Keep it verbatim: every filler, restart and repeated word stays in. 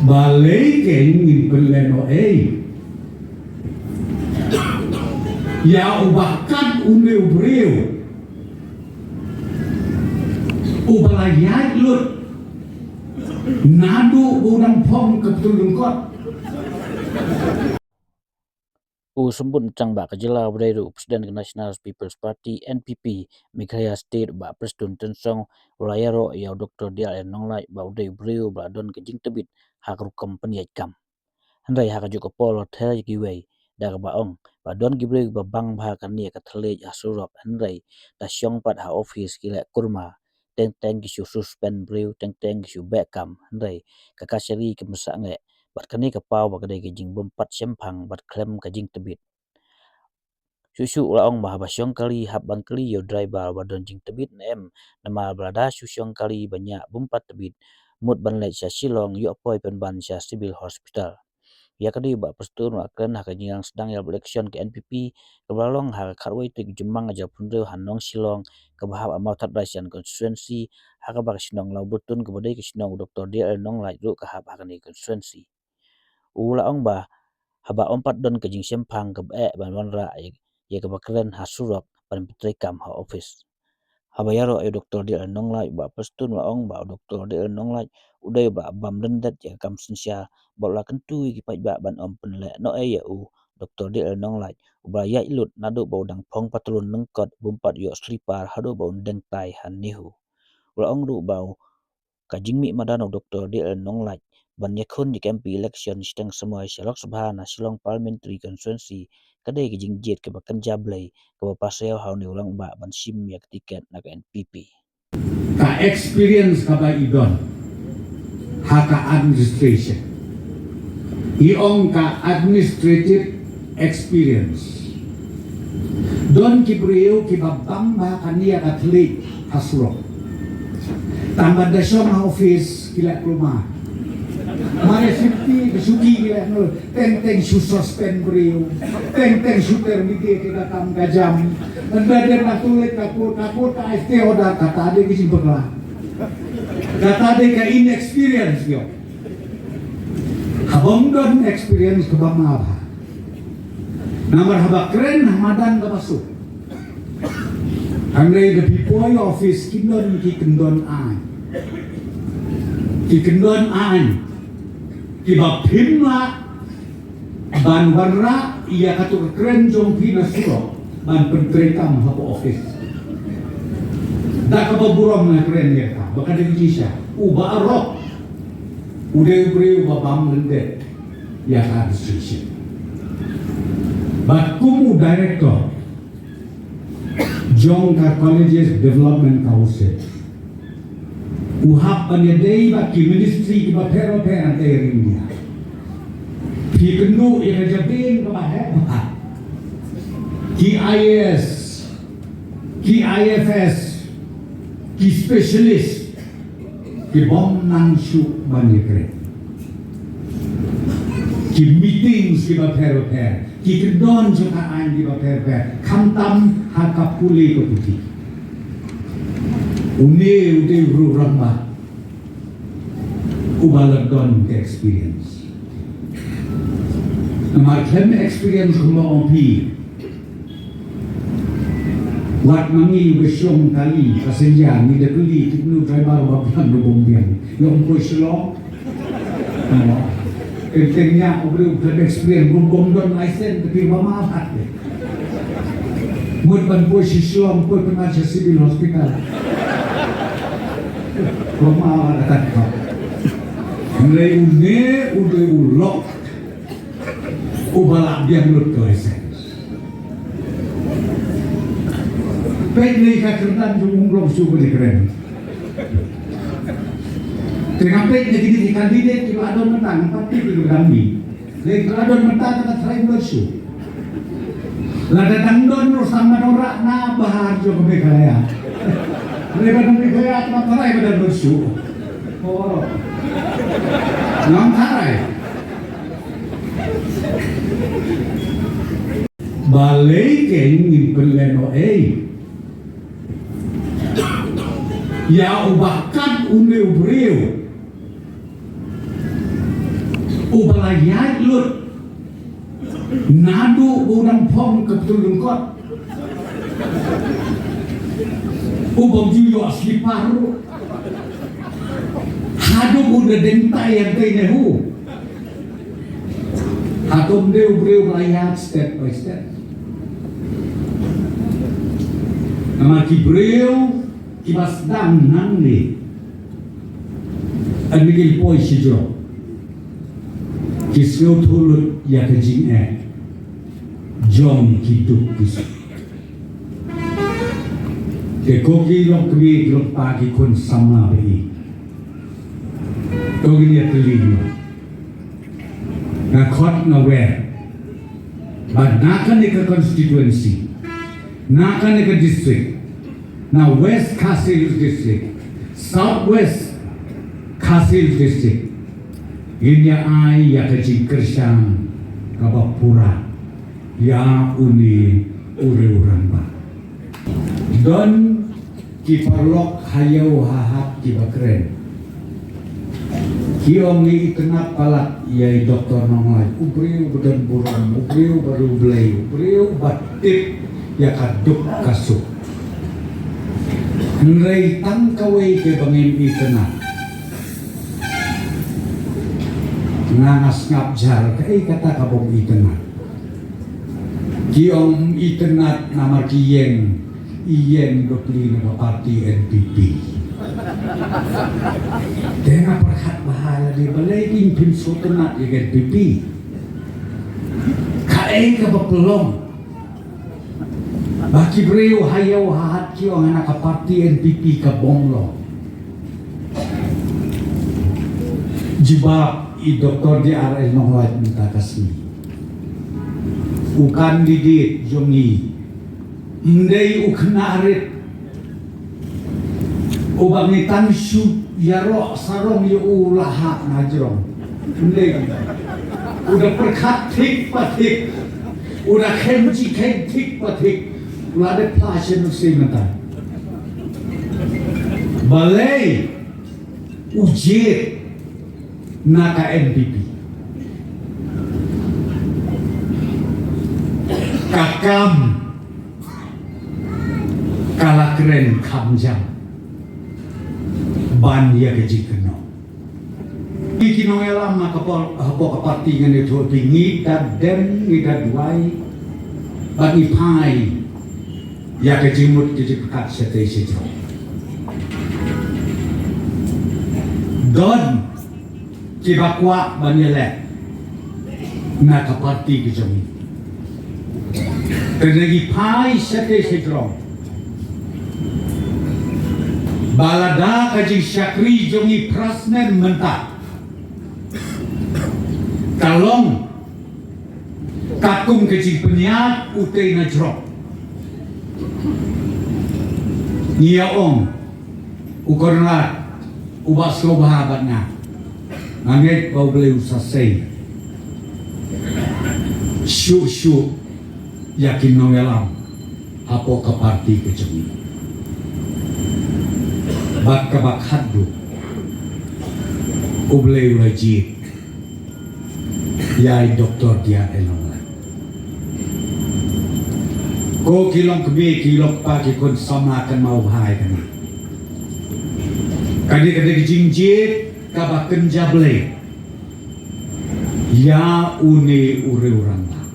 Balei kein ngin pynlehnoh ei ïa uba kat une u briew uba la ïaid lut naduh ba u dang phong ka pynlyngkot. U Symbud Tang Bah ka jylla uba dei ruh u President ka National People's Party N P P Meghalaya State Bah Prestone Tynsong u la ïaroh ïa u Dr D L N Nonglait ba u dei u briew ba la don ka jingtbit ha ka rukom pynïaid kam. Hynrei ha kajuh ka por la ther ïa kiwei da kaba ong ba don ki briew kiba bang bha kane ka thylliej ha surok, hynrei da shong pat ha ophis ki leh kurma, teng teng ki shu suspend briew, teng teng ki shu beh kam, hynrei ka kashari ki masa ngeh bad kane ka paw ba ka dei ka jingbympat shemphang bad khlem ka jingtbit. Shuh shuh u la ong ba haba shong kali hap ban kylli ïa u driver ba don jingtbit ne em, namar ba lada shu shong kali ban ïa bympat tbit, mut ban leit sha Shillong ïoh poi pynban sha Civil Hospital. Ïa kane Bah Prestone u la kren ha ka jingialang sdang ïalap election ka N P P kaba la long ha ka khatwei tarik Jymmang arhajar arphew hynriew ha Nongshillong kaba hap ha Mawthadraishan constituency, ha kaba ka shnong Lawbyrtun kaba dei ka shnong u Dr D L Nonglait ruh ka hap ha kane ka constituency. U la ong ba haba ym pat don ka jingshemphang kaba eh ban wanrah ïa kaba kren ha surok ban pyntreikam ha ophis. Haba ïaroh ïa u Dr D L Nonglait, Bah Prestone u la ong ba u Dr D L Nonglait u dei uba bam lyndet ïa ka kam synshar bad u la kyntu ïa ki paidbah ban ym pynlehnoh ei ïa u Dr D L Nonglait uba la ïaid lut naduh ba u dang phong patlun lyngkot, bym pat ïoh slipar haduh ba un deng tai ha NEHU. U la ong ruh ba ka jingmih madan u Dr D L Nonglait ban ïakhun ïa ka M P election shiteng samoi sha Lok Sabha na Shillong Parliamentary Constituency ka dei ka jingjied kaba kynja blei kaba pasew ha une u rangbah ban shim ïa ka tiket na ka N P P. Ka experience kaba i don ha ka administration, i ong ka administrative experience. Don ki briew kiba bang bha kane ïa ka thylliej ha surok. Tang ba da shong ha ophis ki leh kurma. Mare safety ka shuki ki leh nul. Teng teng shu suspend briew, teng teng shu terminate ki da kam ka jam. Ynda dep na tu leit ka court, ka court ka ai stay order, kata dei ka jingbakla. Kata dei ka inexperience ïoh. Haba ym don experience kaba ma bha. Namar haba kren ha madan kaba suk. Hynrei da phi poi office ki don ki kyndon aiñ. Ki kyndon aiñ kiba phim lah ban wanrah ïa katu ka kren jong phi na surok ban pyntreikam hapoh office. Da kaba burom nga kren ïa ka ba ka dei jingshisha uba arok u dei u briew uba bam lyndet ïa ka administration. Bad kum u director jong ka Colleges Development Council, u hap ban ïadei bad ki ministry kiba pher bapher ha ka ri India. Phi kynduh ïa ka jabieng kaba heh bha, ki I A S, ki I F S, ki specialist, ki bym nang shuh ban ïakren. Ki meetings kiba pher bapher, ki kyndon jong ka aiñ kiba pher bapher, khamtam ha ka pule ka puthi. Une u dei u rangbah uba la don ka experience. Namar khlem experience kumba ong phi, wat ma ngi ba shong kali passenger ngi da kylli, kito u driver ba biang, ba bym biang. Ïa ong poi Shillong. Teng teng ïa u briew khlem experience, bym, bym don license, te phi ba ma pat. Mut ban poi sha Shillong, poi pynban sha Civil Hospital. Ba ma pat. Hynrei une u dei u lok uba la biang lut ka license. Peit ïa ka kyrdan jong u, ym long shuh ba dei kren. Te nga peit ïa kine ki candidate kiba don mynta, nga pat peit ïa kiba dang mih. Lei kiba don mynta te ka tharai ym don shuh. Lada dang don ruh sa man u rah na bha jong ka Meghalaya. Lei ba don Meghalaya te ka tharai ba dang don shuh. Ngam tharai. Balei kein ngin pynlehnoh ei ïa uba kat une u briew Uba la ïaid lut naduh ba u dang phong ka pynlyngkot. Uba ju ïoh slipar ruh. Haduh u da deng tai ïa tai ne hu. Hato ym dei u briew ba la ïaid step by step. Namar ki briew kiba sdang nangne. Ynda ki poi sha jrong ki sngewthuh lut ïa ka jingeh jong ki duk ki suk. Te ko ki longkmie ki longpa ki khun samla ba ïeit, to ngin ïa tylli noh. Nga khot nga wer ba na kane ka constituency, na kane ka district, na West Khasi Hills District, South West Khasi Hills District, ngin ïa ai ïa ka jingkyrshan kaba pura ïa une u riew rangbah. Don ki paralok ha ïew ha hat kiba kren. Ki ong ngi itynnad palat ïa i Doktor Nonglait, u briew ba don burom, u briew ba riewblei, u briew ba tip ïa ka duk ka suk. Hynrei tang kawei kaba ngim itynnad. Nga nga sngap jar, kaei kata kabym itynnad. Ki ong itynnad namar ki ïeng, i ïeng bapli na ka parti N P P. Te nga pyrkhat bha lade, balei ki pynshah tynnad ïa ka N P P. Kaei kaba pynlong ba ki briew ha ïew ha hat ki ong na ka parti N P P ka bym long. Jubab i Doktor D R L Nonglait mynta ka sngi. U candidate jong ngi ym dei u khynnah rit uba ngi tang shu ïaroh sarong ïa u la hap na jrong. Ym dei. U da pyrkhat thik pa thik. U da khein jingkhein thik pa thik. U la dep phla sha nusei mynta. Balei u jied na ka N P P. Ka kam ka la kren kham jam ban ïa ka jingkynnoh. Ki ki nongïalam ha ka por, hapoh ka parti ngan ïathuh phi, ngi da dem, ngi da duwai bad ngi phai ïa ka jingmut ka jingpyrkhat shatei shajrong. Don kiba kwah ban ïaleh na ka parti ka jong ngi. Te ngi phai shatei shajrong ba lada ka jingshakri jong ngi phra snem mynta ka long katkum ka jingpynïaid utei na jrong. Ngi ïa ong, u Conrad u ba sngewbha bad nga. Nga ngeit ba U Blei u sa sei shuh shuh ïa ki nongïalam hapoh ka parti ka jong ngi. Bad kaba khatduh, U Blei u la jied ïa i Doktor D R L Nonglait. Ko ki longkmie, ki longkpa, ki khun samla, kynmaw bha ïa kane. Kane ka dei ka jingjied kaba kynja Blei ïa une u riew rangbah.